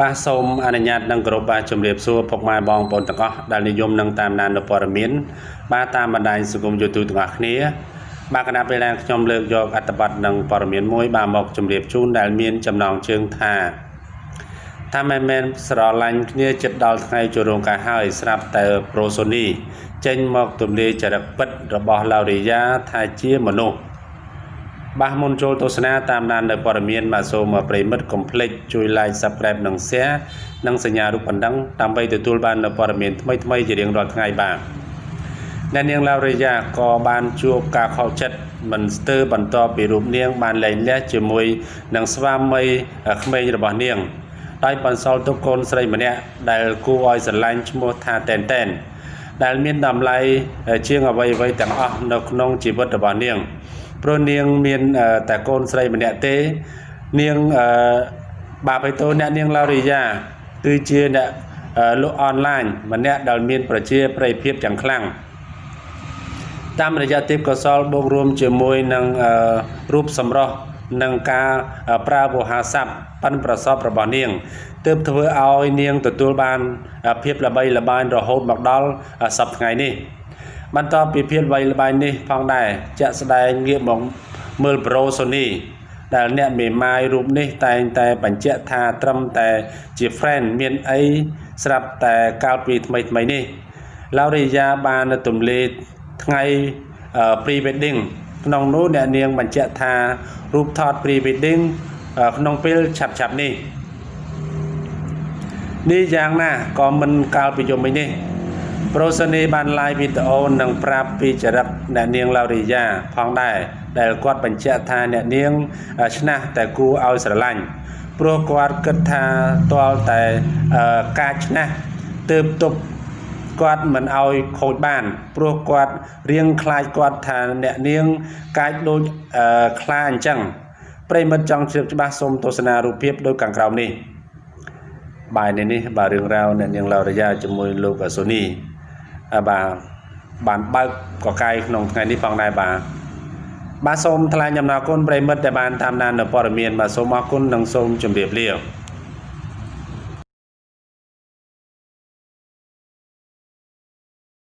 បាទសូមអនុញ្ញាតនិងគោរពបាទជំរាបសួរពុកម៉ែបងប្អូនទាំងអស់ដែលនិយមនឹងតាមដាននូវព័ត៌មានបាទតាមបណ្ដាញសង្គម YouTube ទាំងអស់គ្នាបាទគណៈពេលដែលខ្ញុំលើកយកអត្ថបទនិងព័ត៌មានមួយបាទមកជម្រាបជូនដែលមានចំណងជើងថាថាមែនមែនស្រឡាញ់គ្នាចិត្តដល់ថ្ងៃចូលរោងការហើយស្រាប់តែប្រូសូនីចេញមកទម្លាយចរិតពិតរបស់ឡូរីយ៉ាថាជាមនុស្ស បាទមុនចូលទស្សនាតាមដាននៅព័ត៌មានបាទសូមប្រិយមិត្តកុំភ្លេចជួយ Like Subscribe និង Share និងសញ្ញារូបបណ្ដឹងដើម្បីទទួលបាននូវព័ត៌មានថ្មីៗជារៀងរាល់ថ្ងៃបាទអ្នកនាងឡាវរីយ៉ាក៏បានជួបការខកចិត្តមិនស្ទើរបន្ទាប់ពីរូបនាងបានលែងលះជាមួយនឹងស្វាមីក្មេងរបស់នាងដោយបន្សល់ទុកកូនស្រីម្នាក់ដែលគួរឲ្យស្រឡាញ់ឈ្មោះថាតែនតែនដែលមានតម្លៃជាងអ្វីៗទាំងអស់នៅក្នុងជីវិតរបស់នាង ព្រោះនាងមានតែកូនស្រីម្នាក់ទេនាងអឺបាបៃតូអ្នកនាងឡូរីយ៉ាគឺជាអ្នកលក់អនឡាញម្នាក់ដែលមានប្រជាប្រិយភាពយ៉ាងខ្លាំងតាមរយៈទេពកោសលបូករួមជាមួយនឹងរូបសម្រស់និងការប្រើវោហារស័ព្ទប៉ិនប្រសពរបស់នាងទើបធ្វើឲ្យនាងទទួលបានភាពល្បីល្បាញរហូតមកដល់សប្តាហ៍ថ្ងៃនេះ បន្ទាប់ពីភាពល្បីល្បាញនេះផងដែរជាក់ស្ដែងងាកមកមើលប្រូសូនីដែលអ្នកមេម៉ាយរូបនេះតែងតែបញ្ជាក់ថាត្រឹមតែជា friend មានអីស្រាប់តែកាលពីថ្មីថ្មីនេះឡូរីយ៉ាបានទម្លាយថ្ងៃ pre wedding ក្នុងនោះអ្នកនាងបញ្ជាក់ថារូបថត pre wedding ក្នុងពេលឆាប់ៗនេះនេះយ៉ាងណាក៏មិនកាលពីយប់មិញនេះ ប្រូសូនីបាន live វីដេអូនិងប្រាប់ពីចរិតអ្នកនាងឡូរីយ៉ាផងដែរដែលគាត់បញ្ជាក់ថាអ្នកនាងឆ្នះតែគួរឲ្យស្រឡាញ់ព្រោះគាត់គិតថាទាល់តែការឆ្នះទើបទប់គាត់មិនឲ្យខូចបាន ព្រោះគាត់រៀងខ្លាចគាត់ថាអ្នកនាងកាចដូចខ្លាអញ្ចឹងប្រិយមិត្តចង់ជ្រាបច្បាស់សូមទស្សនារូបភាពដូចខាងក្រោមនេះបាយនេះនេះបាទរឿងរ៉ាវអ្នកនាងឡូរីយ៉ាជាមួយលោកសូនីបាទបានបើកកកាយក្នុងថ្ងៃនេះផងដែរបាទបាទសូមថ្លែងអំណរគុណប្រិយមិត្តដែលបានតាមដាននៅព័ត៌មានបាទសូមអរគុណនិងសូមជម្រាបលា។